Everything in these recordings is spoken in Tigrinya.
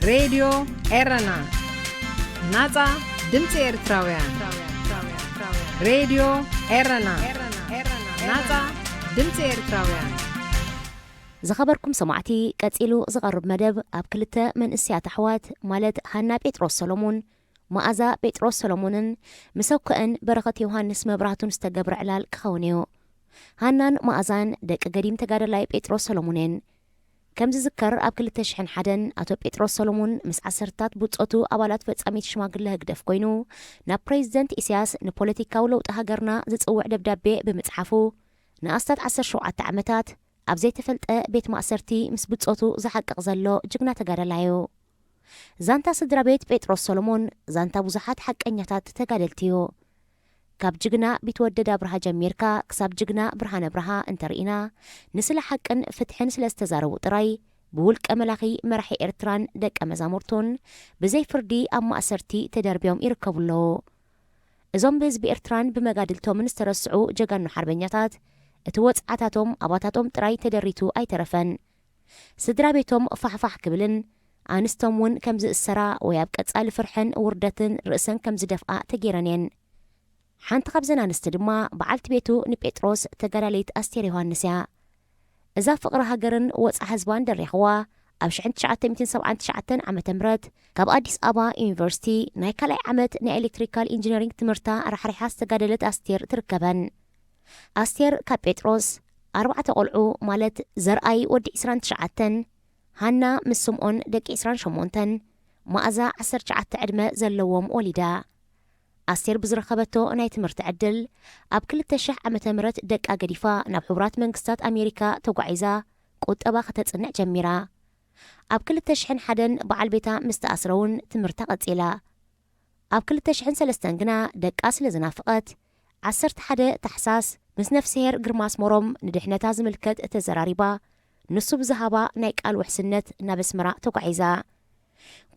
ሬድዮ ኤረና፣ ናጻ ድምጺ ኤርትራውያን። ሬድዮ ኤረና፣ ናጻ ድምጺ ኤርትራውያን። ዝኸበርኩም ሰማዕቲ፣ ቀጺሉ ዝቐርብ መደብ ኣብ ክልተ መንእሰያት ኣሕዋት፣ ማለት ሃና ጴጥሮስ ሰሎሙን መኣዛ ጴጥሮስ ሰሎሞንን ምስ ኣኮኣን በረኸት ዮሃንስ መብራህቱን ዝተገብረ ዕላል ክኸውን እዩ። ሃናን መኣዛን ደቂ ገዲም ተጋዳላይ ጴጥሮስ ሰሎሞን እየን። ከም ዝዝከር፣ ኣብ ክልተ ሽሕን ሓደን ኣቶ ጴጥሮስ ሰሎሞን ምስ ዓሰርታት ብጾቱ ኣባላት ፈጻሚት ሽማግለ ህግደፍ ኮይኑ፣ ናብ ፕሬዚደንት ኢሳያስ ንፖለቲካዊ ለውጢ ሃገርና ዝጽውዕ ደብዳቤ ብምጽሓፉ፣ ንኣስታት ዓሰርተ ሸውዓተ ዓመታት ኣብ ዘይተፈልጠ ቤት ማእሰርቲ ምስ ብጾቱ ዝሓቅቕ ዘሎ ጅግና ተጋዳላይ እዩ። ዛንታ ስድራ ቤት ጴጥሮስ ሰሎሞን ዛንታ ብዙሓት ሓቀኛታት ተጋደልቲ እዩ። ካብ ጅግና ቢትወደድ ኣብርሃ ጀሚርካ ክሳብ ጅግና ብርሃነ ኣብርሃ እንተርኢና፣ ንስለ ሓቅን ፍትሕን ስለ ዝተዛረቡ ጥራይ ብውልቀ መላኺ መራሒ ኤርትራን ደቀ መዛሙርቱን ብዘይ ፍርዲ ኣብ ማእሰርቲ ተደርብዮም ይርከቡ ኣለዉ። እዞም ብህዝቢ ኤርትራን ብመጋድልቶምን ዝተረስዑ ጀጋኑ ሓርበኛታት፣ እቲ ወጽዓታቶም ኣባታቶም ጥራይ ተደሪቱ ኣይተረፈን። ስድራ ቤቶም ፋሕፋሕ ክብልን ኣንስቶም እውን ከም ዝእሰራ ወይ ኣብ ቀጻሊ ፍርሕን ውርደትን ርእሰን ከም ዝደፍኣ ተገይረን እየን። ሓንቲ ካብዘን ኣንስቲ ድማ በዓልቲ ቤቱ ንጴጥሮስ ተጋዳሊት ኣስቴር ዮሃንስ እያ። እዛ ፍቕሪ ሃገርን ወጽዓ ህዝባን ደሪኽዋ፣ ኣብ ሽሕን ትሽዓተ ሚእትን ሰብዓን ትሽዓተን ዓመተ ምህረት ካብ ኣዲስ ኣበባ ዩኒቨርሲቲ ናይ ካልኣይ ዓመት ናይ ኤሌክትሪካል ኢንጂነሪንግ ትምህርታ ራሕሪሓ ዝተጋደለት ኣስቴር ትርከበን። ኣስቴር ካብ ጴጥሮስ ኣርባዕተ ቆልዑ፣ ማለት ዘርኣይ ወዲ ዕስራን ትሽዓተን፣ ሃና ምስ ስምኦን ደቂ ዕስራን ሸሞንተን፣ መኣዛ ዓሰርተ ትሽዓተ ዕድመ ዘለዎም ወሊዳ። ኣስቴር ብዝረኸበቶ ናይ ትምህርቲ ዕድል፣ ኣብ ክልተ ሽሕ ዓመተ ምህረት ደቃ ገዲፋ ናብ ሕቡራት መንግስታት ኣሜሪካ ተጓዒዛ ቁጠባ ከተጽንዕ ጀሚራ። ኣብ ክልተ ሽሕን ሓደን በዓል ቤታ ምስ ተኣስረ እውን ትምህርታ ቀጺላ። ኣብ ክልተ ሽሕን ሰለስተን ግና ደቃ ስለ ዝናፍቐት፣ ዓሰርተ ሓደ ታሕሳስ ምስ ነፍስሄር ግርማ ኣስመሮም ንድሕነታ ዝምልከት ተዘራሪባ፣ ንሱ ብዝሃባ ናይ ቃል ውሕስነት ናብ ኣስመራ ተጓዒዛ።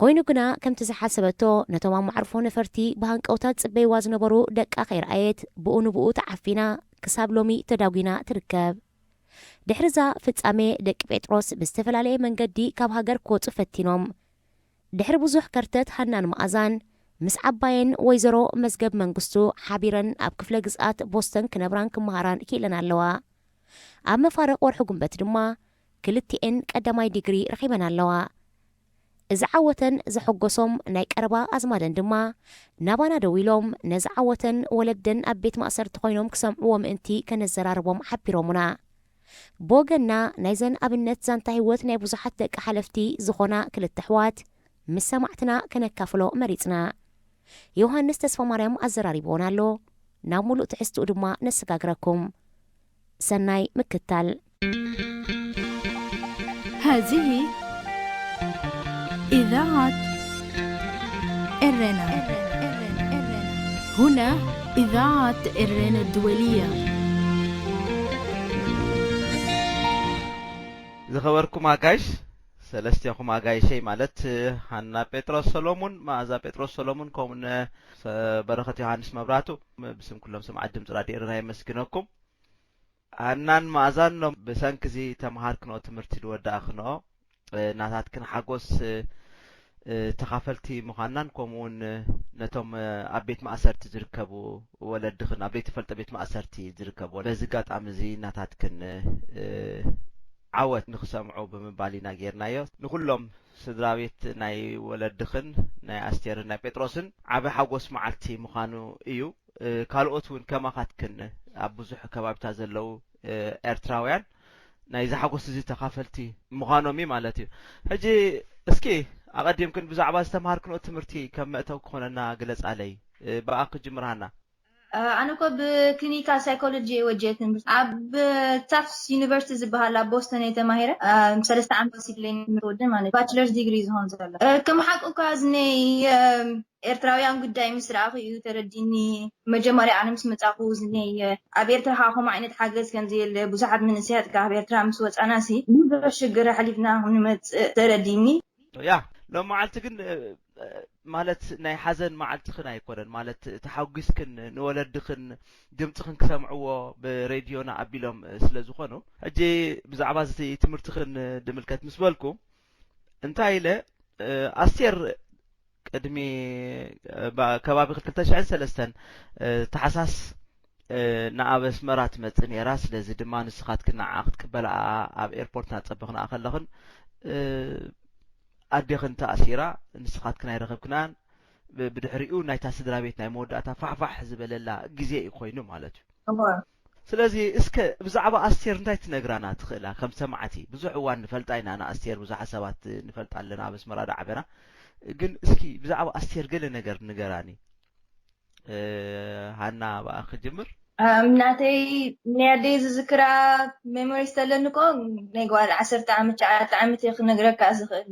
ኮይኑ ግና፣ ከምቲ ዝሓሰበቶ፣ ነቶም ኣብ መዓርፎ ነፈርቲ ብሃንቀውታ ዝጽበይዋ ዝነበሩ ደቃ ከይረኣየት፣ ብኡ ንብኡ ተዓፊና ክሳብ ሎሚ ተዳጒና ትርከብ። ድሕሪ እዛ ፍጻሜ፣ ደቂ ጴጥሮስ ብዝተፈላለየ መንገዲ ካብ ሃገር ክወጹ ፈቲኖም። ድሕሪ ብዙሕ ከርተት፣ ሃናን መኣዛን ምስ ዓባየን ወይዘሮ መዝገብ መንግስቱ ሓቢረን ኣብ ክፍለ ግዝኣት ቦስተን ክነብራን ክመሃራን ክኢለን ኣለዋ። ኣብ መፋርቕ ወርሒ ጉንበት ድማ ክልቲኤን ቀዳማይ ዲግሪ ረኺበን ኣለዋ። እዚ ዓወተን ዘሐጎሶም ናይ ቀረባ ኣዝማደን ድማ ናባና ደዊሎም፣ ነዚ ዓወተን ወለደን ኣብ ቤት ማእሰርቲ ኮይኖም ክሰምዕዎ ምእንቲ ከነዘራርቦም ሓቢሮሙና። ብወገንና፣ ናይዘን ኣብነት ዛንታ ህይወት ናይ ብዙሓት ደቂ ሓለፍቲ ዝኾና ክልተ ኣሕዋት ምስ ሰማዕትና ከነካፍሎ መሪጽና። ዮሃንስ ተስፋማርያም ኣዘራሪብዎን ኣሎ። ናብ ሙሉእ ትሕዝትኡ ድማ ነሰጋግረኩም። ሰናይ ምክታል። هذه إذاعة إرنا. هنا إذاعة إرنا الدولية. ዝኸበርኩም ኣጋይሽ፣ ሰለስቴኹም ኣጋይሸይ፣ ማለት ሃና ጴጥሮስ ሰሎሙን፣ መኣዛ ጴጥሮስ ሰሎሙን፣ ከምኡውን በረኸት ዮሃንስ መብራቱ፣ ብስም ኩሎም ሰማዕቲ ድምፂ ራድዮ ኤረና የመስግነኩም። ሃናን መኣዛን ሎም ብሰንኪ እዚ ተምሃርክንኦ ትምህርቲ ዝወዳእክንኦ፣ ናታትክን ሓጎስ ተኻፈልቲ ምዃንናን፣ ከምኡውን ነቶም ኣብ ቤት ማእሰርቲ ዝርከቡ ወለድኽን፣ ኣብ ዘይተፈልጠ ቤት ማእሰርቲ ዝርከቡ፣ በዚ ኣጋጣሚ እዚ ናታትክን ዓወት ንኽሰምዑ ብምባል ኢና ጌርናዮ። ንኹሎም ስድራ ቤት ናይ ወለድኽን፣ ናይ ኣስቴርን ናይ ጴጥሮስን፣ ዓቢ ሓጎስ መዓልቲ ምዃኑ እዩ። ካልኦት እውን ከማኻትክን ኣብ ብዙሕ ከባቢታት ዘለዉ ኤርትራውያን ናይዚ ሓጎስ እዚ ተኻፈልቲ ምዃኖም እዩ ማለት እዩ። ሕጂ እስኪ ኣቐዲምክን ብዛዕባ ዝተምሃርክንኦ ትምህርቲ ከም መእተዊ ክኾነና ግለጻለይ። ብኣኺ ክጅምር ሃና። ኣነ እኮ ብክሊኒካል ሳይኮሎጂ እየ ወጀ ትምህርቲ ኣብ ታፍትስ ዩኒቨርሲቲ ዝበሃል ኣብ ቦስተን እየ ተማሂረ። ሰለስተ ዓመት ወሲድለይ ትምህርቲ ወደ ማለት ባችለርስ ዲግሪ ዝሆን ዘሎ ከም ሓቂ እኳ ዝነይ ኤርትራውያን ጉዳይ ምስ ረኣኹ እዩ ተረዲኒ። መጀመርያ ኣነ ምስ መጻኹ ዝነይ ኣብ ኤርትራ ከዓ ከምኡ ዓይነት ሓገዝ ከም ዘየለ ብዙሓት መንእሰያት ካብ ኤርትራ ምስ ወጻና ሲ ብዙሕ ሽግር ኣሕሊፍና ንመጽእ ተረዲኒ። ያ ሎም መዓልቲ ግን ማለት ናይ ሓዘን መዓልትኽን ኣይኮነን፣ ማለት ተሓጒስክን ንወለድኽን ድምፅኽን ክሰምዕዎ ብሬድዮና ኣቢሎም ስለ ዝኾኑ። ሕጂ ብዛዕባ እዚ ትምህርትኽን ድምልከት ምስ በልኩ እንታይ ኢለ ኣስቴር ቅድሚ ከባቢ ክልተ ሽሕን ሰለስተን ታሕሳስ ንኣብ ኣስመራ ትመጽእ ነይራ። ስለዚ ድማ ንስኻትክን ንዓኣ ክትቅበላ ኣብ ኤርፖርት እናጸበኽንኣ ከለኽን ኣዴኽን ተኣሲራ፣ ንስኻትክን ኣይረኸብክናን። ብድሕሪኡ ናይታ ስድራ ቤት ናይ መወዳእታ ፋሕፋሕ ዝበለላ ግዜ እዩ ኮይኑ ማለት እዩ። ስለዚ እስከ ብዛዕባ ኣስቴር እንታይ ትነግራና ትኽእላ? ከም ሰማዕቲ ብዙሕ እዋን ንፈልጣ ኢና ንኣስቴር፣ ብዙሓት ሰባት ንፈልጣ ኣለና ኣብ ኣስመራ ዳዕበና። ግን እስኪ ብዛዕባ ኣስቴር ገለ ነገር ንገራኒ። ሃና ብኣኺ ክጅምር። ናተይ ናይ ኣደይ ዝዝክራ ሜሞሪ ዝተለኒ ኮ ናይ ጓል ዓሰርተ ዓመት ትሽዓተ ዓመት እየ ክነግረካ ዝኽእል።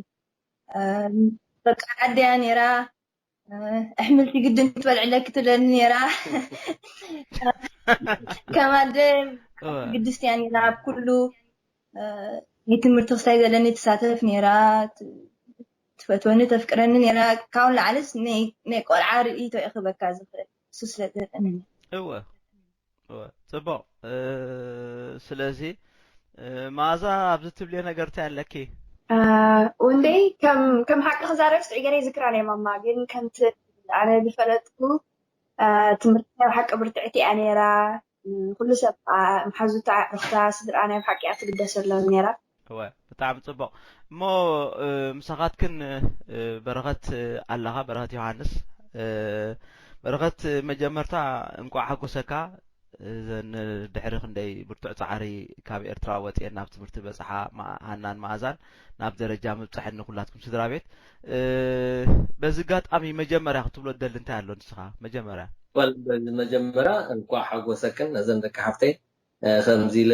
በቃ ዓደያ ነይራ። ኣሕምልቲ ግድን ክትበልዕለኪ ትብለኒ ነይራ። ከም ኣደ ግድስቲ እያ ነይራ ኣብ ኩሉ። ናይ ትምህርቲ ክሳይ ዘለኒ ትሳተፍ ነይራ። ትፈትወኒ፣ ተፍቅረኒ ነይራ። ካብኡ ንላዕልስ ናይ ቆልዓ ርእይቶ እየ ክበካ ዝኽእል፣ እሱ ስለ ዘለኒ። እወ እወ፣ ጽቡቕ። ስለዚ መኣዛ ኣብዚ ትብልዮ ነገር እንታይ ኣለኪ? ወንደይ ከም ከም ሓቂ ክዛረብ ስዒ ገለ ይዝክራ ናይ ማማ፣ ግን ከምቲ ኣነ ዝፈለጥኩ ትምህርቲ ናይ ሓቂ ብርትዕቲ እያ ነይራ። ኩሉ ሰብ፣ መሓዙታ፣ ኣዕሩኽታ፣ ስድራ ናይ ሓቂ እያ ትግደሰሎም ነይራ። እወ፣ ብጣዕሚ ጽቡቕ። እሞ ምሳኻትክን በረኸት ኣለኻ፣ በረኸት ዮሃንስ። በረኸት፣ መጀመርታ እንቋዕ ሓጎሰካ። እዘን ድሕሪ ክንደይ ብርቱዕ ጻዕሪ ካብ ኤርትራ ወጺኤን ናብ ትምህርቲ በጽሓ፣ ሃናን መኣዛን ናብ ደረጃ ምብጻሐን ንኹላትኩም ስድራ ቤት። በዚ ኣጋጣሚ መጀመርያ ክትብሎ ትደሊ እንታይ ኣሎ ንስኻ? መጀመርያ በዚ መጀመርያ እንቋዕ ሓጎሰክን ነዘን ደቂ ሓፍተይ። ከምዚ ኢለ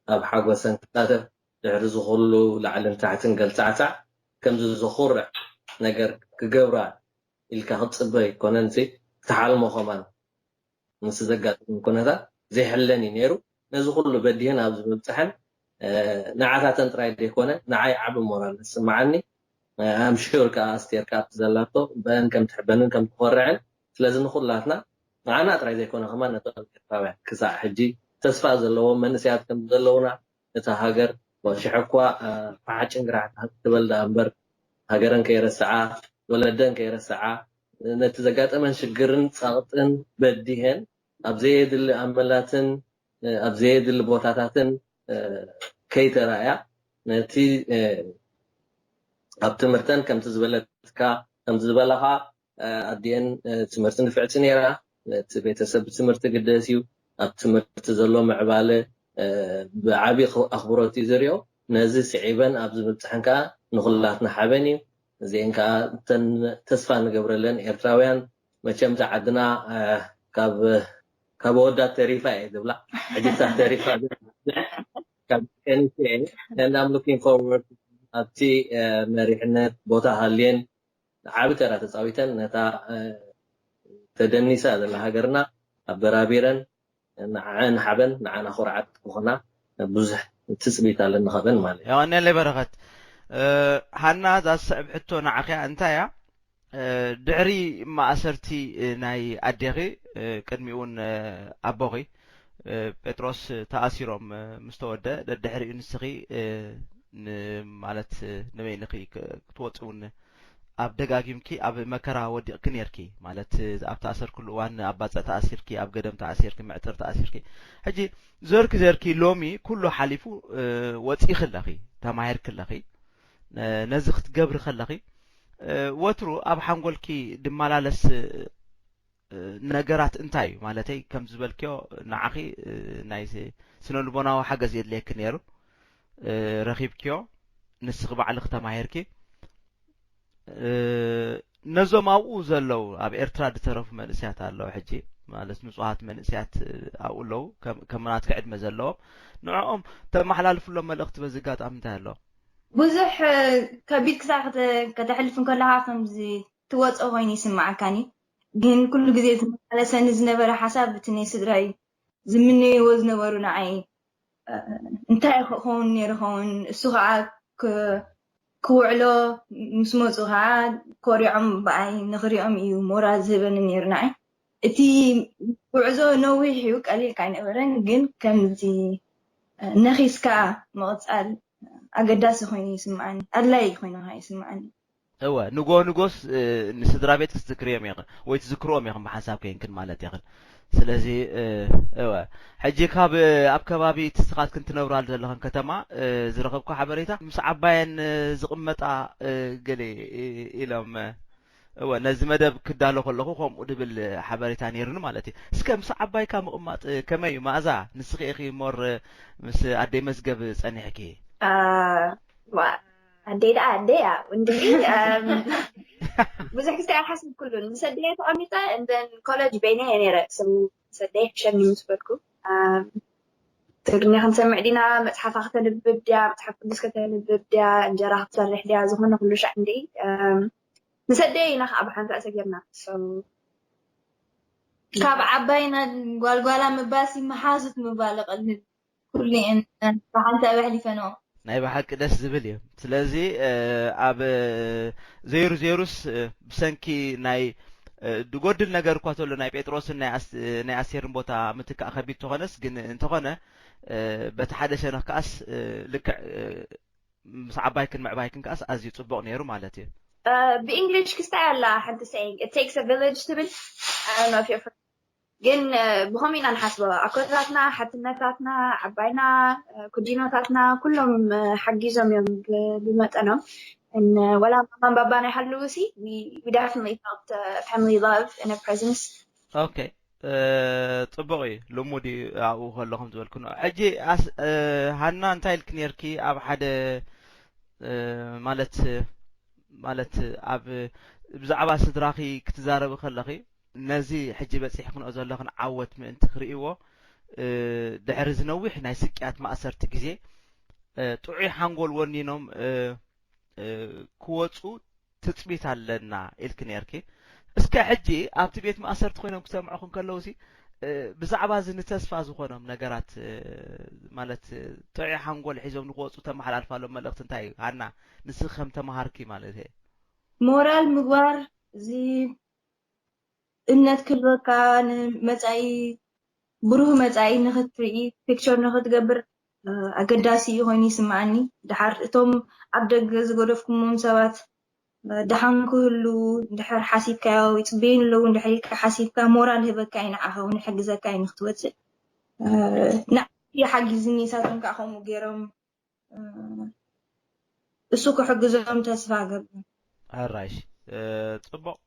ኣብ ሓጎሰን ክሳተፍ፣ ድሕሪ ዝኹሉ ላዕልን ታሕትን ገልጻዕጻዕ ከምዚ ዝኹርዕ ነገር ክገብራ ኢልካ ክትጽበ ኣይኮነን። ክትሓልሞ ከማን ምስ ዘጋጥም ኩነታት ዘይሕለን እዩ ነይሩ። ነዚ ኩሉ በዲህን ኣብዚ ምብጽሐን ንዓታተን ጥራይ ዘይኮነ ንዓይ ዓቢ ሞራል ዝስምዓኒ። ኣምሹር ከኣ ኣስቴር ከኣ ኣብቲ ዘላቶ ብአን ከም ትሕበንን ከም ትኾርዕን። ስለዚ ንኹላትና ንዓና ጥራይ ዘይኮነ ከማን ነቶም ኤርትራውያን ክሳዕ ሕጂ ተስፋ ዘለዎም መንእሰያት ከም ዘለውና እታ ሃገር ሽሕ እኳ ፋሕ ጭንግራሕ ትበል ደኣ እምበር ሃገረን ከይረስዓ ወለደን ከይረስዓ ነቲ ዘጋጠመን ሽግርን ጸቕጥን በዲሀን ኣብ ዘየድሊ ኣመላትን ኣብ ዘየድሊ ቦታታትን ከይተራእያ ነቲ ኣብ ትምህርተን ከምቲ ዝበለትካ ከምቲ ዝበላኻ ኣዲኤን ትምህርቲ ንፍዕቲ ነይራ። ነቲ ቤተሰብ ብትምህርቲ ግደስ እዩ። ኣብ ትምህርቲ ዘሎ ምዕባለ ብዓቢ ኣኽብሮት እዩ ዝሪኦ። ነዚ ስዒበን ኣብዚ ምብፅሐን ከዓ ንኹላትና ሓበን እዩ። እዚአን ከዓ እተን ተስፋ ንገብረለን ኤርትራውያን መቸም እዛ ዓድና ካብ ካብ ኣወዳት ተሪፋ እየ ዝብላ ሕጂ ክሳብ ተሪፋ ካብ ቀኒሰ እየ and I'm looking forward ኣብቲ መሪሕነት ቦታ ሃልየን ዓቢ ተራ ተጻዊተን ነታ ተደኒሳ ዘላ ሃገርና ኣበራቢረን ንዓን ሓበን ንዓና ኩርዓት ክኾና ብዙሕ ትጽቢት ኣለኒ ካበን ማለት እዩ። የቐንየለይ በረኸት። ሃና እዛ ዝስዕብ ሕቶ ንዓኺ እያ። እንታይ እያ? ድሕሪ ማእሰርቲ ናይ ኣዴኺ ቅድሚኡ እውን ኣቦኺ ጴጥሮስ ተኣሲሮም ምስ ተወደ ደድሕሪኡ ንስኺ ማለት ንበይንኺ ክትወፂ እውን ኣብ ደጋጊምኪ ኣብ መከራ ወዲቕኪ ነይርኪ ማለት ኣብ ተኣሰርክሉ እዋን ኣብ ባፅዕ ተኣሲርኪ ኣብ ገደም ተኣሲርኪ ምዕጥር ተኣሲርኪ ሕጂ ዘርኪ ዘርኪ ሎሚ ኩሉ ሓሊፉ ወፂእኺ ኣለኺ ተማሂርኪ ኣለኺ ነዚ ክትገብሪ ከለኺ ወትሩ ኣብ ሓንጎልኪ ድመላለስ ነገራት እንታይ እዩ ማለተይ ከም ዝበልክዮ ንዓኺ ናይ ስነ ልቦናዊ ሓገዝ የድልየኪ ነይሩ ረኺብክዮ ንስኺ ባዕልኺ ተማሂርኪ ነዞም ኣብኡ ዘለዉ ኣብ ኤርትራ ዝተረፉ መንእስያት ኣለዉ ሕጂ ማለት ንጹሃት መንእስያት ኣብኡ ኣለዉ ከም ናትኪ ዕድመ ዘለዎም ንዕኦም ተመሓላልፍሎም መልእኽቲ በዚ ኣጋጣሚ እንታይ ኣሎ ብዙሕ ከቢድ ክሳዕ ከተሕልፍ እንከለኻ ከምዚ ትወፅኦ ኮይኑ ይስምዓካኒ ግን ኩሉ ግዜ ዝመላለሰኒ ዝነበረ ሓሳብ እቲ ናይ ስድራይ ዝምነይዎ ዝነበሩ ንዓይ እንታይ ክኸውን ነይሩ ኸውን እሱ ከዓ ክውዕሎ ምስ መፁ ከዓ ኮሪዖም ብኣይ ንክሪኦም እዩ ሞራል ዝህበኒ ነይሩ ንዓይ እቲ ጉዕዞ ነዊሕ እዩ ቀሊል ካይነበረን ግን ከምዚ ነኺስካ ምቕፃል ኣገዳሲ ኮይኑ ይስምዓኒ፣ ኣድላይ ኮይኑ ከዓ ይስምዓኒ። እወ፣ ንጎ ንጎስ፣ እ፣ ንስድራ ቤት ክትዝክርዮም ኢኽን፣ ወይ ትዝክርዎም ኢኽን ብሓንሳብ ከይንክን ማለት ኢኽን። ስለዚ፣ እ፣ እወ፣ ሕጂ ካብ፣ እ፣ ኣብ ከባቢ እቲ ስኻትክን ትነብራሉ ዘለኽን ከተማ፣ እ፣ ዝረኸብኩ ሓበሬታ፣ ምስ ዓባየን፣ እ፣ ዝቕመጣ፣ እ፣ ገለ፣ እ፣ ኢሎም፣ እ፣ እወ፣ ነዚ መደብ ክዳሎ ከለኹ ከምኡ ድብል ሓበሬታ ነይሩኒ ማለት እዩ። እስከ ምስ ዓባይካ ምቕማጥ፣ እ፣ ከመይ እዩ? መኣዛ፣ ንስኺ ኢኺ ሞር፣ እ፣ ምስ ኣደይ መዝገብ ጸኒሕኪ? አ፣ ዋ፣ ኣደይ ደኣ ኣደይ እያ። እንድዒ፣ እም፣ ብዙሕ ግዜ ኣይሓሰብኩሉን። ምስ ኣደይ ተቐሚጠ፣ and then ኮለጅ በይነይ እየ ነይረ። So፣ ምስ ኣደይ ሕሸኒ ምስ በልኩ፣ እም፣ ትግርኛ ክንሰምዕ ዲና፣ መጽሓፋ ከተንብብ ድያ፣ መጽሓፍ ቅዱስ ከተንብብ ድያ፣ እንጀራ ክትሰርሕ ድያ፣ ዝኾነ ኩሉ ሻዕ እንድዒ፣ እም፣ ምስ ኣደይ ኢና ከዓ ብሓንሳእ ሰጊርና። So፣ ካብ ዓባይና ጓልጓላ ምባልሲ መሓዙት ምባል ይቐልል። ኩሉ እየን ብሓንሳብ ኣሕሊፈንኦ። ናይ ብሓቂ ደስ ዝብል እዩ። ስለዚ፣ እ፣ ኣብ፣ እ፣ ዘይሩ ዘይሩስ፣ እ፣ ብሰንኪ ናይ፣ እ፣ ድጎድል ነገር እኳ ተሎ ናይ ጴጥሮስን ናይ ኣስ-፣ እ፣ ናይ ኣስቴርን ቦታ ምትካእ ከቢድ ተኾነስ፣ ግን እንተኾነ፣ እ፣ በቲ ሓደ ሸነኽ ከኣስ፣ እ፣ ልክዕ፣ እ፣ ምስ ዓባይክን ምዕባይክን ከኣስ ኣዝዩ ጽቡቕ ነይሩ ማለት እዩ። እ፣ ብእንግሊሽ ክስታይ ኣላ ሓንቲ saying, "It takes a village" ትብል። I don't know if you're ግን፣ እ፣ ብኸምኡ ኢና ንሓስቦ። ኣኮታትና፣ ሓትነታትና፣ ዓባይና፣ እ፣ ኩዲኖታትና፣ ኩሎም፣ እ፣ ሓጊዞም እዮም ብ-፣ ብመጠኖም። እን-፣ ወላ ማማን ባባን ኣይሃልዉ ሲ፣ we, we definitely felt, uh, family love and a presence. ኦኬ፣ እ፣ ጽቡቕ እዩ። ልሙድ እዩ ኣብኡ ከለኹም ዝበልኩ ነው። ሕጂ ኣስ-፣ እ፣ ሃና እንታይ ኢልክ ነርኪ? ኣብ ሓደ፣ እ፣ ማለት፣ ማለት ኣብ ብዛዕባ ስድራኺ ክትዛረቢ ከለኺ፣ ነዚ ሕጂ በጺሕክንኦ ዘለኽን ዓወት ምእንቲ ክርእይዎ፣ እ፣ ድሕሪ ዝነዊሕ ናይ ስቅያት ማእሰርቲ ግዜ፣ እ፣ ጥዑይ ሓንጎል ወኒኖም፣ እ፣ እ፣ ክወጹ ትጽቢት ኣለና ኢልኪ ነርኪ። እስከ ሕጂ ኣብቲ ቤት ማእሰርቲ ኮይኖም ክሰምዑኹም ከለውሲ፣ እ፣ ብዛዕባ እዚ ንተስፋ ዝኾኖም ነገራት፣ እ፣ ማለት፣ እ፣ ጥዑይ ሓንጎል ሒዞም ንክወጹ ተመሓላልፋሎም መልእኽቲ እንታይ እዩ? ሃና፣ ንስኺ ከም ተማሃርኪ ማለት እየ። ሞራል ምግባር፣ እዚ እምነት ክህልወካ፣ ንመጻኢ፣ ብሩህ መጻኢ ንኽትርኢ፣ ፒክቸር ንኽትገብር፣ እ፣ ኣገዳሲ እዩ ኮይኑ ይስምዓኒ። ድሓር እቶም ኣብ ደገ ዝገደፍኩሞም ሰባት፣ እ፣ ደሓን ክህሉ እንድሕር ሓሲብካዮ፣ ይጽበዩኒ ኣለዉ እንድሕር ኢልካ ሓሲብካ፣ ሞራል ይህበካ እዩ፣ ንዓኻ እውን ይሕግዘካ እዩ ንክትወጽእ። እ፣ ንዓይ ሓጊዝኒ፣ ንሳቶም ከዓ ከምኡ ገይሮም፣ እ፣ እሱ ክሕግዞም ተስፋ እገብር። ኣራይሽ፣ እ፣ ጽቡቕ።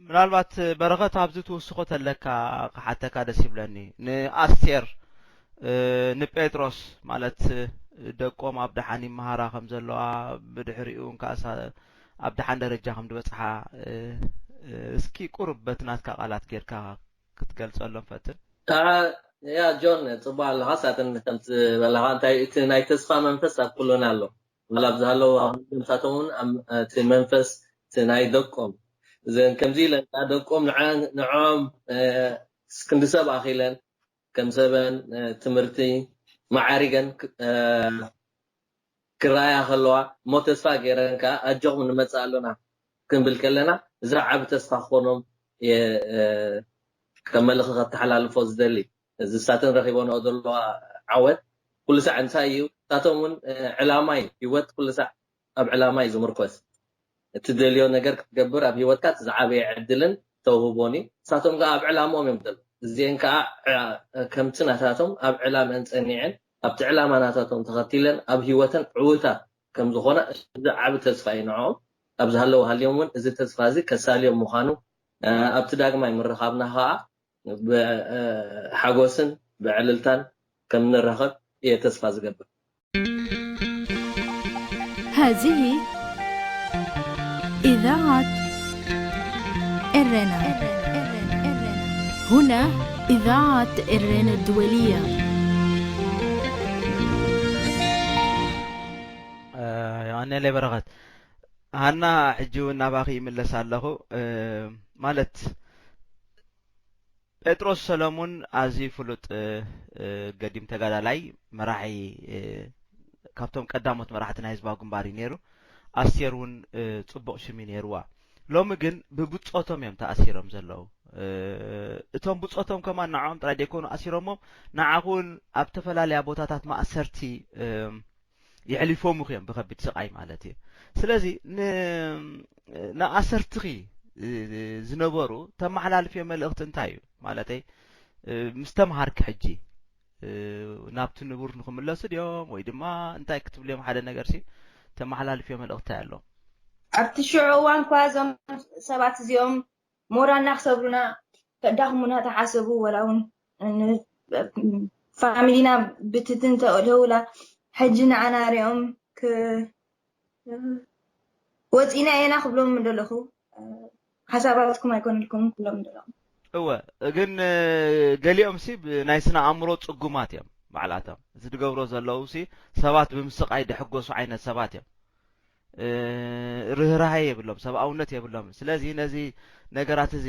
ምናልባት በረኸት ኣብዚ ትውስኾ ተለካ ክሓተካ ደስ ይብለኒ። ንኣስቴር፣ እ፣ ንጴጥሮስ ማለት፣ እ፣ ደቆም ኣብ ደሓን ይመሃራ ከም ዘለዋ፣ ብድሕሪኡ እንካሳ ኣብ ደሓን ደረጃ ከም ዝበጽሓ፣ እ፣ እ፣ እስኪ ቁሩብ በቲ ናትካ ቃላት ጌርካ ክትገልጸሎም ፈትን። አ፣ ያ ጆን፣ ጽቡቕ ኣለኻ። ሳተን ከም ዝበላኻ፣ እንታይ እቲ ናይ ተስፋ መንፈስ ኣብ ኩሉና ኣሎ። ዋላ ኣብ ዝሃለዉ ንሳቶም እውን ኣብ፣ እቲ መንፈስ፣ እቲ ናይ ደቆም፣ እዘን ከምዚ ኢለን ደቆም ንዐ-፣ ንዕኦም፣ እ፣ ክንዲ ሰብ ኣኺለን፣ ከም ሰበን፣ እ፣ ትምህርቲ መዓሪገን ክ-፣ እ፣ ክረኣያ ከለዋ፣ እሞ ተስፋ ገይረን ከኣ ኣጆኹም ንመጽእ ኣሎና ክንብል ከለና፣ እዚ ዓቢ ተስፋ ክኾኖም እየ፣ እ፣ ከም መልእኽቲ ከተሓላልፎ ዝደሊ። እዚ ንሳተን ረኺቦንኦ ዘለዋ ዓወት፣ ኩሉ ሳዕ እንታይ እዩ? ንሳቶም እውን፣ እ፣ ዕላማ እዩ። ህይወት ኩሉ ሳዕ ኣብ ዕላማ እዩ ዝምርኮስ። እትደልዮ ነገር ክትገብር፣ ኣብ ህይወትካ እቲ ዝዓበየ ዕድልን ተውህቦን እዩ። ንሳቶም ከኣ ኣብ ዕላምኦም እዮም ዘለዉ። እዚአን ከኣ፣ እ፣ ከምቲ ናታቶም ኣብ ዕላመን ጸኒዐን፣ ኣብቲ ዕላማ ናታቶም ተኸቲለን፣ ኣብ ህይወተን ዕዉታት ከም ዝኾና፣ እዚ ዓቢ ተስፋ እዩ ንዕኦም። ኣብ ዝሃለዉ ሃልዮም እውን፣ እዚ ተስፋ እዚ ከሳልዮም ምዃኑ፣ እ፣ ኣብቲ ዳግማይ ምርኻብና ከኣ፣ ብ-፣ እ፣ ሓጎስን ብዕልልታን ከም ንራኸብ እየ ተስፋ ዝገብር። هذه إذاعة إرنا. هنا إذاعة إرنا الدولية. እ፣ የቐንየለይ በረኸት። ሃና፣ ሕጂ እውን ናባኺ ይምለስ ኣለኹ። እ፣ ማለት፣ ጴጥሮስ ሰለሙን ኣዝዩ ፍሉጥ፣ እ፣ እ፣ ገዲም ተጋዳላይ፣ መራሒ፣ እ፣ ካብቶም ቀዳሞት መራሕቲ ናይ ህዝባዊ ግንባር እዩ ነይሩ። ኣስቴር እውን፣ እ፣ ጽቡቕ ሽም እዩ ነይርዋ። ሎሚ ግን ብብጾቶም እዮም ተኣሲሮም ዘለዉ። እ፣ እቶም ብጾቶም ከማን ንዕኦም ጥራይ ዘይኮኑ ኣሲሮሞም፣ ንዓኹ እውን ኣብ ዝተፈላለያ ቦታታት ማእሰርቲ፣ እ፣ የሕሊፎምኺ እዮም ብኸቢድ ስቓይ ማለት እዩ። ስለዚ ንኣሰርትኺ ዝነበሩ ተመሓላልፍዮ መልእኽቲ እንታይ እዩ? ማለተይ ምስ ተምሃርኪ ሕጂ ናብቲ ንቡር ንኽምለሱ ድዮም ወይ ድማ እንታይ ክትብልዮም ሓደ ነገር ሲ ተመሓላልፍዮ መልእኽቲ ኣሎ? ኣብቲ ሽዑ እዋን እኳ እዞም ሰባት እዚኦም ሞራልና ክሰብሩና ከዳኽሙና ተሓሰቡ ወላ እውን ፋሚሊና ብትትን ተለውላ ሕጂ ንዓና ሪኦም ወፂና ኢና ክብሎም እንደለኹ ሓሳባትኩም ኣይኮነልኩም ክብሎም እንደለኹ። እወ ግን ገሊኦም ሲ ናይ ስነ ኣእምሮ ፅጉማት እዮም ባዕላቶም። እዚ ዝገብሮ ዘለዉ ሲ ሰባት ብምስቃይ ደሕጎሱ ዓይነት ሰባት እዮም። ርህራሄ የብሎም፣ ሰብኣውነት የብሎም። ስለዚ ነዚ ነገራት እዚ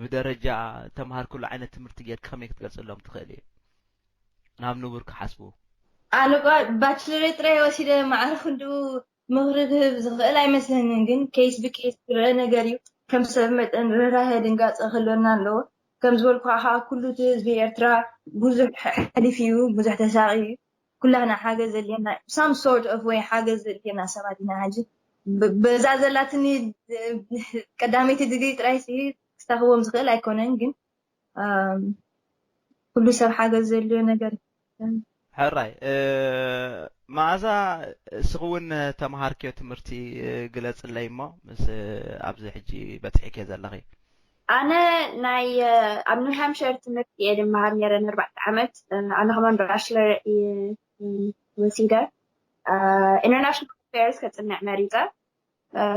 ብደረጃ ተምሃርክሉ ዓይነት ትምህርቲ ጌርክ ከመይ ክትገልፅሎም ትኽእል እዩ ናብ ንቡር ክሓስቡ? ኣነ ባችለሬት ጥራይ ወሲደ ማዕረ ክንድኡ ምኽሪ ክህብ ዝኽእል ኣይመስለንን፣ ግን ኬስ ብኬስ ዝረአ ነገር እዩ። ከም ሰብ መጠን ርህራሄ ድንጋፀ ክህልወና ኣለዎ። ከም ዝበልኩ ከዓ ኩሉ እቲ ህዝቢ ኤርትራ ብዙሕ ሕሊፍ እዩ፣ ብዙሕ ተሳቂ እዩ። ኩላህና ሓገዝ ዘድልየና some sort of way ሓገዝ ዘድልየና ሰባት ኢና። ሕጂ በዛ ዘላትኒ ቀዳመይቲ ድግሪ ጥራይ ክስታኽቦም ዝኽእል ኣይኮነን፣ ግን ኩሉ ሰብ ሓገዝ ዘድልዮ ነገር። ሕራይ መዓዛ፣ እስኺ እውን ተምሃርክዮ ትምህርቲ ግለፅለይ እሞ ምስ ኣብዚ ሕጂ በፅሒክዮ ዘለኺ። ኣነ ናይ ኣብ ኒው ሃምፕሸር ትምህርቲ እየ ዝመሃር ነይረ ንኣርባዕተ ዓመት። ኣነ ከማን ባችለር ወሲደ ኢንተርናሽናል ኣፌርስ ከፅንዕ መሪፀ።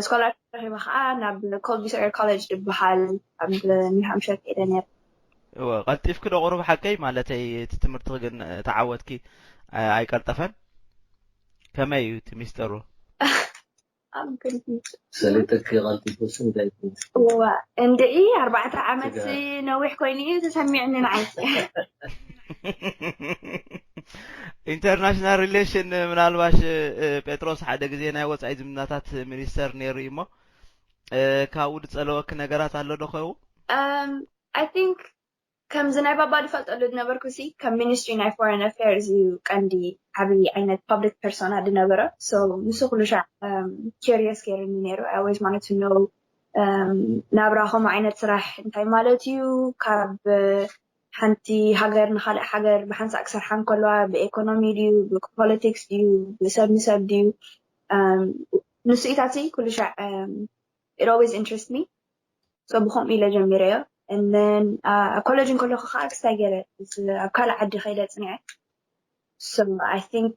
ስኮላርሽፕ ረኺበ ከዓ ናብ ኮልቢ ሶየር ኮሌጅ ዝበሃል ኣብ ኒው ሃምፕሸር ከይደ ነይረ። እወ ቀልጢፍኪ ዶ ቁሩብ ሓቀይ ማለተይ እቲ ትምህርትኺ ግን ተዓወትኪ ኣይቀልጠፈን? ከመይ እዩ እቲ ሚስጥሩ? ኣብ ግልቢ ሰሊጥኪ ቀልጢፉ ሲ እንታይ ትመስል? እዋ እንድዒ ኣርባዕተ ዓመት ነዊሕ ኮይኑ እዩ ተሰሚዕኒ ንዓይ። ኢንተርናሽናል ሪሌሽን ምናልባሽ ጴጥሮስ ሓደ ግዜ ናይ ወፃኢ ዝምድናታት ሚኒስተር ነይሩ እዩ እሞ ካብኡ ዝፀለወኪ ነገራት ኣሎ ዶ ኸው? I think ከምዚ ናይ ባባ ዝፈልጠሉ ዝነበርኩ ሲ ከም ሚኒስትሪ ናይ ፎሬን ኣፌርስ እዩ ቀንዲ ዓብዪ ዓይነት ፓብሊክ ፐርሶና ዝነበረ። So ንሱ ኩሉ ሻዕ curious ገይሩኒ ነይሩ። I always wanted to know ናብራ ከምኡ ዓይነት ስራሕ እንታይ ማለት እዩ፣ ካብ ሓንቲ ሃገር ንካልእ ሃገር ብሓንሳእ ክሰርሓ እንከለዋ ብኤኮኖሚ ድዩ ብፖለቲክስ ድዩ ብሰብ ንሰብ ድዩ ንስኢታት ኩሉ ሻዕ it always interest me. So ብከምኡ ኢለ ጀሚረዮ። And then ኣብ ኮሌጅ እንከለኩ ከዓ ክስታይ ገይረ ኣብ ካልእ ዓዲ ከይደ ፅኒዐ። So I think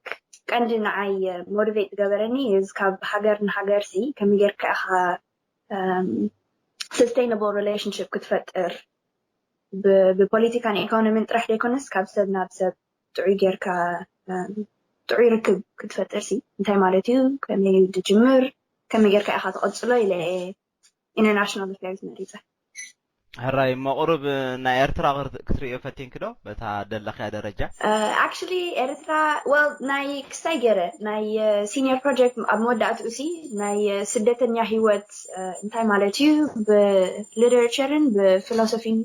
ቀንዲ ንዓይ ሞቲቬት ዝገበረኒ is ካብ ሃገር ንሃገር ሲ ከመይ ጌርካ ኢኻ sustainable relationship ክትፈጥር ብፖለቲካን ኢኮኖሚን ጥራሕ ዘይኮነስ ካብ ሰብ ናብ ሰብ ጥዑይ ጌርካ ጥዑይ ርክብ ክትፈጥር ሲ እንታይ ማለት እዩ፣ ከመይ እዩ ዝጅምር፣ ከመይ ጌርካ ኢኻ ትቐፅሎ ኢለ እየ ኢንተርናሽናል ኣፌርስ መሪፀ። ሕራይ እሞ ቁሩብ ናይ ኤርትራ ክትርእዮ ፈቲንኪ ዶ በታ ደለኽያ ደረጃ? Actually ኤርትራ well ናይ ክስታይ ገይረ ናይ ሲኒየር ፕሮጀክት ኣብ መወዳእትኡ ሲ ናይ ስደተኛ ህይወት እንታይ ማለት እዩ ብሊተሬቸርን ብፊሎሶፊን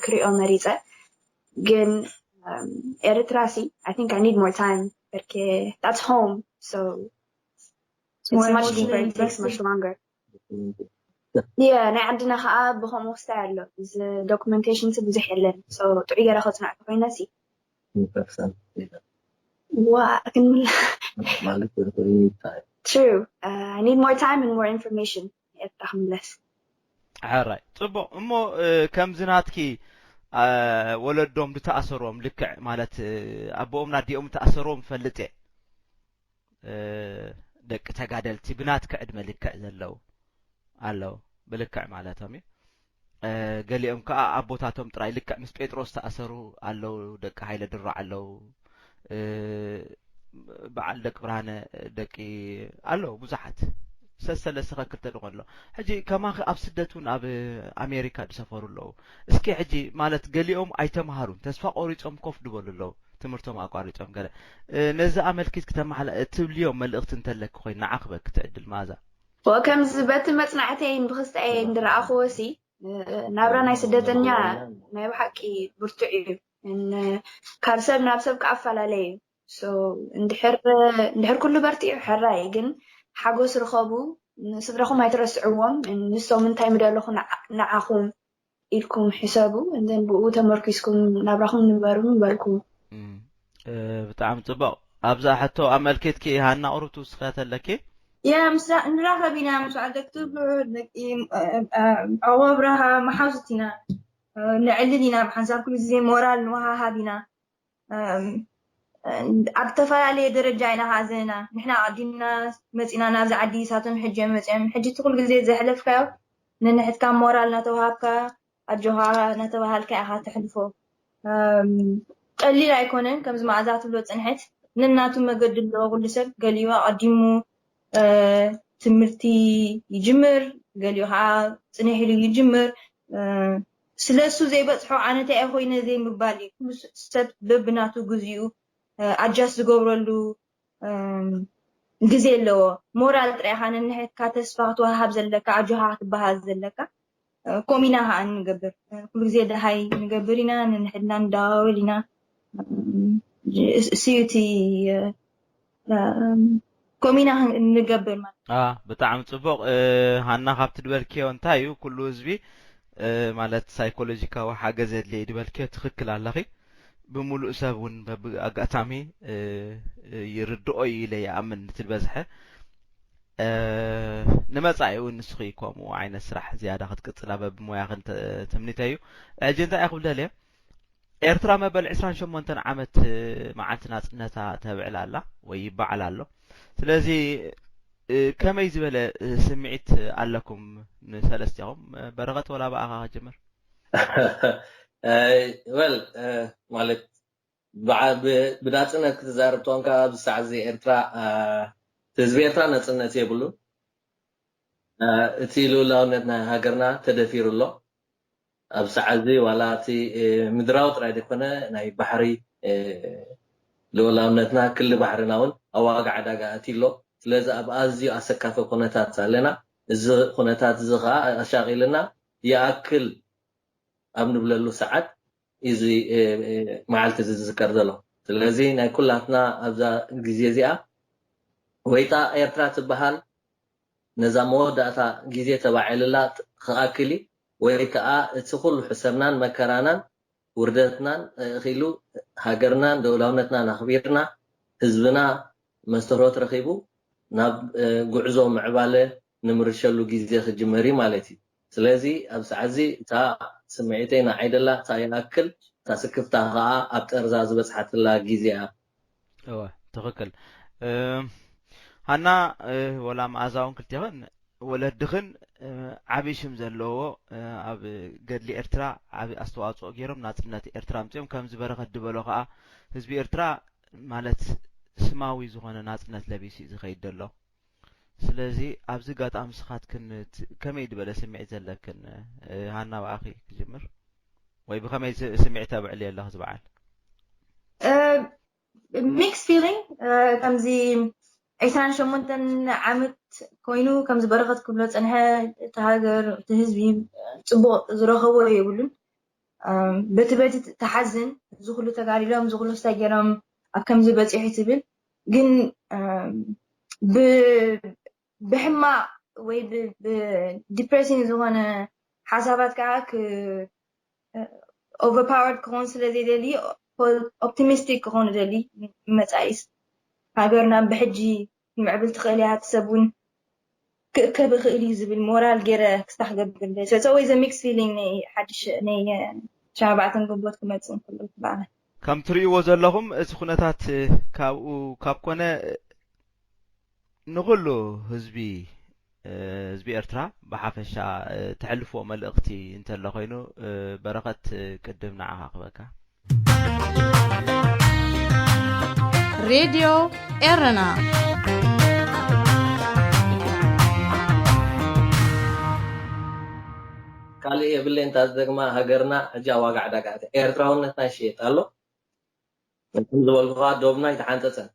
ክሪኦ መሪፀ። ግን ኤርትራ ሲ I think I need more time በርኬ that's home so it's much deeper, it takes much longer. Yeah ናይ ዓድና ከዓ ብከምኡ ክስታይ ኣሎ እዚ ዶኩመንቴሽን ሲ ብዙሕ የለን። So ጥዑይ ገይረ ከፅንዖ ተኮይነ ሲ ዋ ክንምላ ማለት true I need more time and more information ኤርትራ ክምለስ። ሕራይ ፅቡቅ እሞ ከምዚ ናትኪ ወለዶም ዝተኣሰሮም ልክዕ ማለት ኣቦኦምን ኣዲኦም ዝተኣሰሮም ፈልጥ እየ። ደቂ ተጋደልቲ ብናትኪ ዕድመ ልክዕ ዘለዉ ኣለዉ ብልክዕ ማለቶም እዩ። ገሊኦም ከዓ ኣቦታቶም ጥራይ ልክዕ ምስ ጴጥሮስ ዝተኣሰሩ ኣለዉ፣ ደቂ ሃይለ ድሮ ኣለዉ፣ በዓል ደቂ ብርሃነ ደቂ ኣለዉ ብዙሓት ሰሰለስኸ ክልተ ድኾ ኣሎ። ሕጂ ከማኺ ኣብ ስደት እውን ኣብ ኣሜሪካ ዝሰፈሩ ኣለዉ። እስኪ ሕጂ ማለት ገሊኦም ኣይተምሃሩን ተስፋ ቆሪፆም ኮፍ ድበሉ ኣለዉ ትምህርቶም ኣቋሪፆም ገለ ነዚ ኣመልኪት ክትብልዮ መልእኽቲ እንተለኪ ኮይን ንዓኺ በኪ ትዕድል መኣዛ። ከምዚ በቲ መፅናዕተይን ብክስታየይ እንድረኣኽዎ ሲ ናብራ ናይ ስደተኛ ናይ ብሓቂ ብርቱዕ እዩ። ካብ ሰብ ናብ ሰብ ክኣፈላለየ እዩ። So እንድሕር እንድሕር ኩሉ በርቲዑ ሕራይ ግን ሓጎስ ርኸቡ። ንስድራኹም ኣይትረስዕዎም። ንሶም እንታይ ምደለኹ ንዓ- ንዓኹም ኢልኩም ሕሰቡ። እንደን ብኡ ተመርኪስኩም ናብራኹም ንበሩ ንበልኩም። ብጣዕሚ ፅቡቕ። ኣብዛ ሕቶ ኣመልኪትኪ ሃና ቁሩብ ትውስኽያ ተለኪ? ያ ምስላ ንራኸብ ኢና ምስ በዓል ዶክተር ብርሃን ደቂ ኣቦ ኣብርሃ መሓዙት ኢና። ንዕልል ኢና ብሓንሳብ ኩሉ ግዜ ሞራል ንወሃሃብ ኢና። ኣብ ዝተፈላለየ ደረጃ ኢና ከኣ ዘለና። ንሕና ኣቐዲምና መፂና ናብዚ ዓዲ፣ ንሳቶም ሕጂ እዮም መፂኦም። ሕጂ እቲ ኩሉ ግዜ ዘሕለፍካዮ ንንሕትካ ሞራል እናተዋሃብካ ኣጆኻ እናተባሃልካ ኢኻ ተሕልፎ። ቀሊል ኣይኮነን። ከምዚ መኣዛ ትብሎ ፅንሐት ነናቱ መገዲ ኣለዎ። ኩሉ ሰብ ገሊኡ ኣቐዲሙ ትምህርቲ ይጅምር፣ ገሊኡ ከዓ ፅንሕ ኢሉ ይጅምር። ስለሱ ዘይበፅሖ ኣነ እንታይ እየ ኮይነ ዘይምባል እዩ። ኩሉ ሰብ በብናቱ ግዚኡ ኣጃስ ዝገብረሉ ግዜ ኣለዎ። ሞራል ጥራይ ኢኻ ነንሕድካ ተስፋ ክትወሃብ ዘለካ፣ ኣጆኻ ክትበሃል ዘለካ። ከምኡ ኢና ከዓ እንገብር። ኩሉ ግዜ ደሃይ ንገብር ኢና፣ ነንሕድና ንደዋወል ኢና። ስዩቲ ከምኡ ኢና ንገብር ማለት። ብጣዕሚ ፅቡቕ። ሃና፣ ካብቲ ድበልክዮ እንታይ እዩ ኩሉ ህዝቢ ማለት ሳይኮሎጂካዊ ሓገዝ የድልየ ድበልክዮ ትኽክል ኣለኺ። ብምሉእ ሰብ እውን በብኣጋጣሚ ይርድኦ እዩ ኢለ ይኣምን። እቲ ዝበዝሐ ንመጻኢ እውን ንስኺ ከምኡ ዓይነት ስራሕ ዝያዳ ክትቅጽላ በብሞያኽን ትምኒተይ እዩ። ሕጂ እንታይ እየ ክብል ደልየ፣ ኤርትራ መበል ዕስራን ሸሞንተን ዓመት መዓልቲ ናጽነታ ተብዕል ኣላ ወይ ይበዓል ኣሎ። ስለዚ ከመይ ዝበለ ስምዒት ኣለኩም ንሰለስቲኹም? በረኸት፣ ወላ ብኣኻ ክጅምር። ወል ማለት ብናፅነት ክትዛረብ ተኾንካ ኣብዚ ሰዓት እዚ ኤርትራ ህዝቢ ኤርትራ ነፅነት የብሉን። እቲ ልኡላውነት ናይ ሃገርና ተደፊሩ ኣሎ። ኣብ ሰዓት እዚ ዋላ እቲ ምድራዊ ጥራይ ዘይኮነ ናይ ባሕሪ ልኡላውነትና ክሊ ባሕርና እውን ኣብ ዋጋ ዕዳጋ ኣትዩ ኣሎ። ስለዚ ኣብ ኣዝዩ ኣሰካፊ ኩነታት ኣለና። እዚ ኩነታት እዚ ከዓ ኣሻቒልና ይኣክል ኣብ ንብለሉ ሰዓት እዚ መዓልቲ እዚ ዝዝከር ዘሎ። ስለዚ ናይ ኩላትና ኣብዛ ግዜ እዚኣ ወይታ ኤርትራ ትበሃል ነዛ መወዳእታ ግዜ ተባዒልላ ክኣክል ወይ ከዓ እቲ ኩሉ ሕሰምናን መከራናን ውርደትናን እኺሉ ሃገርናን ልኡላውነትናን ኣኽቢርና ህዝብና መስተርሆት ረኺቡ ናብ ጉዕዞ ምዕባለ ንምርሸሉ ግዜ ክጅመር እዩ ማለት እዩ። ስለዚ ኣብ ሰዓት እዚ እታ ስምዒተይ ንዓይ ደላ እታ ይኣክል፣ እታ ስክፍታ ከዓ ኣብ ጠርዛ ዝበፅሓትላ ግዜ እያ። እወ፣ ትኽክል። ሃና፣ ወላ መኣዛ እውን ክልቴኽን ወለድኽን ዓብዪ ሽም ዘለዎ ኣብ ገድሊ ኤርትራ ዓብዪ ኣስተዋፅኦ ገይሮም ናፅነት ኤርትራ ኣምፂኦም። ከምዚ በረኸት ዝበሎ ከዓ ህዝቢ ኤርትራ ማለት ስማዊ ዝኾነ ናፅነት ለቢሱ እዩ ዝኸይድ ዘሎ። ስለዚ ኣብዚ ኣጋጣሚ ንስኻትክን ከመይ ዝበለ ስምዒት ዘለክን? ሃና፣ ብኣኺ ክጅምር ወይ ብኸመይ ስምዒት ተብዕልዮ ኣለኺ ዝበዓል? ሚክስ ፊሊንግ። ከምዚ ዕስራን ሸሞንተን ዓመት ኮይኑ ከምዚ በረኸት ክብሎ ፀንሐ እቲ ሃገር እቲ ህዝቢ ፅቡቕ ዝረኸቦ የብሉን። በቲ በቲ ተሓዝን እዚ ኩሉ ተጋዲሎም እዚ ኩሉ ስታይ ገይሮም ኣብ ከምዚ በፂሑ ትብል ግን ብሕማቕ ወይ ብዲፕሬሲንግ ዝኾነ ሓሳባት ከዓ overpowered ክኾን ስለ ዘይደሊ ኦፕቲሚስቲክ ክኾን ደሊ መፃኢስ ሃገርና ብሕጂ ምዕብል ትኽእል እያ እቲ ሰብ እውን ክእከብ ይኽእል እዩ ዝብል ሞራል ገይረ ክስታ ክገብር ደሊ so it's always a mixed feeling ናይ ሓድሽ ናይ ሸባዕተን ግንቦት ክመፅእ እንከሎ ትበዓል። ከም ትርእይዎ ዘለኹም እቲ ኩነታት ካብኡ ካብ ኮነ ንኹሉ ህዝቢ ህዝቢ ኤርትራ ብሓፈሻ ተሕልፍዎ መልእኽቲ እንተሎ ኮይኑ በረኸት ቅድም ንዓኻ ክበካ። ሬድዮ ኤረና ካልእ የብለይ እንታ ዝደግማ ሃገርና ሕጂ ኣብ ዋጋ ዕዳጋ ኣትያ ኤርትራውነትና ይሽየጥ ኣሎ። ከም ዝበልኩኻ ዶብና ኣይተሓንፀፀን።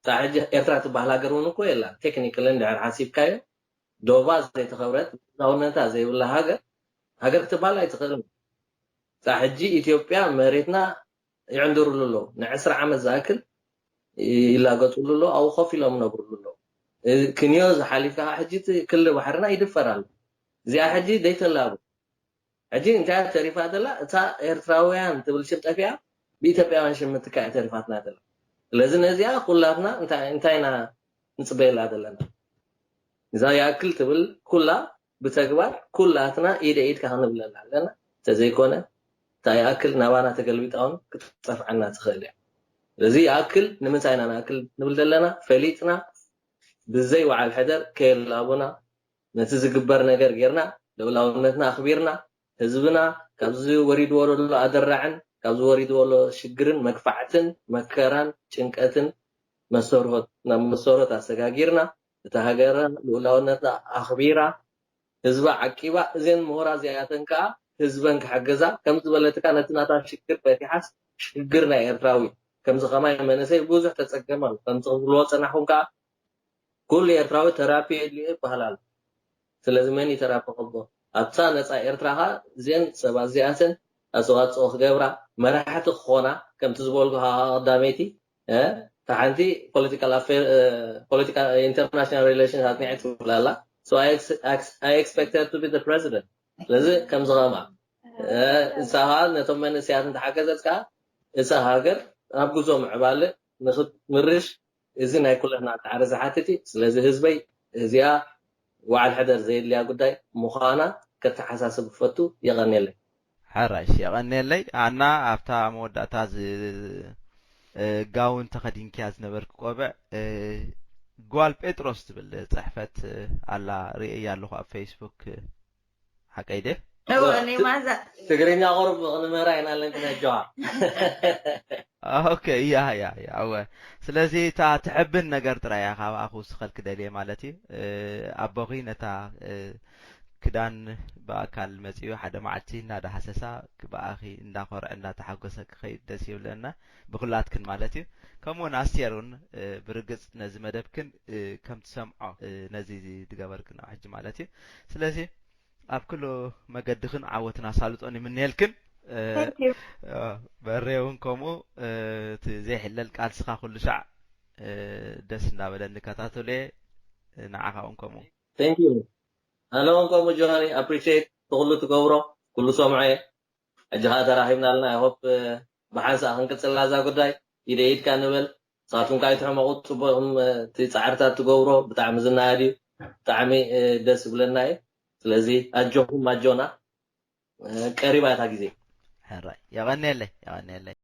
እታ ሕጂ ኤርትራ ትበሃል ሃገር እውን እኮ የላን። ቴክኒካሊ እንድሕር ሓሲብካዮ ዶባ ዘይተኸብረት ልኡላውነታ ዘይብላ ሃገር ሃገር ክትበሃል ኣይትኽእልን። እታ ሕጂ ኢትዮጵያ መሬትና ይዕንድሩሉ ኣለዉ። ንዕስራ ዓመት ዝኣክል ይላገፅሉ ኣሎ፣ ኣብኡ ኮፍ ኢሎም ነብርሉ ኣሎ። ክንዮ ዝሓሊፍካ ሕጂ እቲ ክሊ ባሕርና ይድፈር ኣሎ። እዚኣ ሕጂ ደይተላቡ ሕጂ እንታይ ተሪፋ ዘላ? እታ ኤርትራውያን ትብል ሽም ጠፊኣ ብኢትዮጵያውያን ሽም ምትካእ ተሪፋትና ዘላ። ስለዚ ነዚኣ ኩላትና እንታይ እንታይ ኢና ንጽበየላ ዘለና? እዛ ይኣክል ትብል ኩላ ብተግባር ኩላትና ኢደ ኢድካ ክንብለላ ኣለና። እንተዘይኮነ እታ ይኣክል ናባና ተገልቢጣውን ክትጠፍዓና ትኽእል እያ። ስለዚ ይኣክል ንምንታይ ኢና ንኣክል ንብል ዘለና? ፈሊጥና ብዘይ ወዓል ሕደር ከየላቡና ነቲ ዝግበር ነገር ጌርና ልኡላውነትና ኣኽቢርና ህዝብና ካብዚ ወሪድዎ ዘሎ ኣደራዕን ካብዚ ወሪድዎ ዘሎ ሽግርን መግፋዕትን መከራን ጭንቀትን መሰርሆት ናብ መሰርሆት ኣሰጋጊርና እታ ሃገርና ልኡላውነትና ኣኽቢራ ህዝባ ዓቂባ እዘን ምሁራ እዚኣተን ከዓ ህዝበን ክሕግዛ ከም ዝበለትካ ነቲ ናታ ሽግር ፈቲሓስ ሽግር ናይ ኤርትራዊ ከምዚ ከማይ መንእሰይ ብዙሕ ተፀገመ ኣሎ ከምዚ ክብልዎ ፀናሕኩም ከዓ ኩሉ ኤርትራዊ ተራፒ የድልዮ ይበሃል ኣሎ። ስለዚ መን እዩ ተራፒ ከቦ ኣብታ ነፃ ኤርትራ ከዓ እዚአን ሰባት እዚኣተን ኣፅዋፅኦ ክገብራ መራሕቲ ክኾና ከምቲ ዝበልኩ ቀዳመይቲ እታ ሓንቲ ፖለቲካል ኣፌር ፖለቲካል ኢንተርናሽናል ሪሌሽን ኣጥኒዐ ትብላላ I expect her to be the president ስለዚ ከምዚ ከማ እሳ ከዓ ነቶም መንእሰያት እንተሓገዘት ከዓ እሳ ሃገር ናብ ጉዞ ምዕባለ ንክትምርሽ እዚ ናይ ኩለትና ፃዕሪ ዝሓትት እዩ ስለዚ ህዝበይ እዚኣ ወዓል ሕደር ዘየድልያ ጉዳይ ምዃና ከተሓሳስብ ክፈቱ የቐንየለይ ሓራሽ የቐንየለይ ኣና ኣብታ መወዳእታ ዝ ጋውን ተኸዲንክያ ዝነበርክ ቆብዕ ጓል ጴጥሮስ ትብል ፅሕፈት ኣላ ርእያ ኣለኹ ኣብ ፌስቡክ ሓቀይ ድየ እወ እኔ ማዛ ትግርኛ ቁሩብ ክንምህራ ኢና ኣለንክን ኣጆኻ ኦኬ እያ እያ እያ እወ ስለዚ እታ ትሕብን ነገር ጥራይ እያ ካብኣ ክውስኸልክ ደልየ ማለት እዩ ኣቦኺ ነታ ክዳን ብኣካል መፂኡ ሓደ መዓልቲ እናዳሃሰሳ ብኣኺ እንዳኾርዐ እንዳተሓጎሰ ክኸይድ ደስ ይብለና ብኩላትክን ማለት እዩ ከምኡውን ኣስቴር እውን ብርግፅ ነዚ መደብክን ከም ትሰምዖ ነዚ ዝገበርክን ሕጂ ማለት እዩ ስለዚ ኣብ ኩሉ መገድኽን ዓወትን ኣሳልጦን ይምነየልክን በሬ እውን ከምኡ እቲ ዘይሕለል ቃልስኻ ኩሉ ሻዕ ደስ እንዳበለ እንከታተሎ እየ ንዓኻ እውን ከምኡ ኣነ እውን ከምኡ ጆኒ ኣፕሪሼት ትኩሉ ትገብሮ ኩሉ ሰምዖ እየ ሕጂ ከዓ ተራኺብና ኣለና ሆፕ ብሓንሳእ ክንቅፅላ እዛ ጉዳይ ኢደ ኢድካ ንበል ንስኻትኩም ከዓ ይትሕመቑ ፅቡቕም እቲ ፃዕርታት ትገብሮ ብጣዕሚ ዝናኣድ እዩ ብጣዕሚ ደስ ይብለና እዩ ስለዚ ኣጆኹም ኣጆና ቀሪባ እታ ግዜ ሕራይ የቐንየለይ የቐንየለይ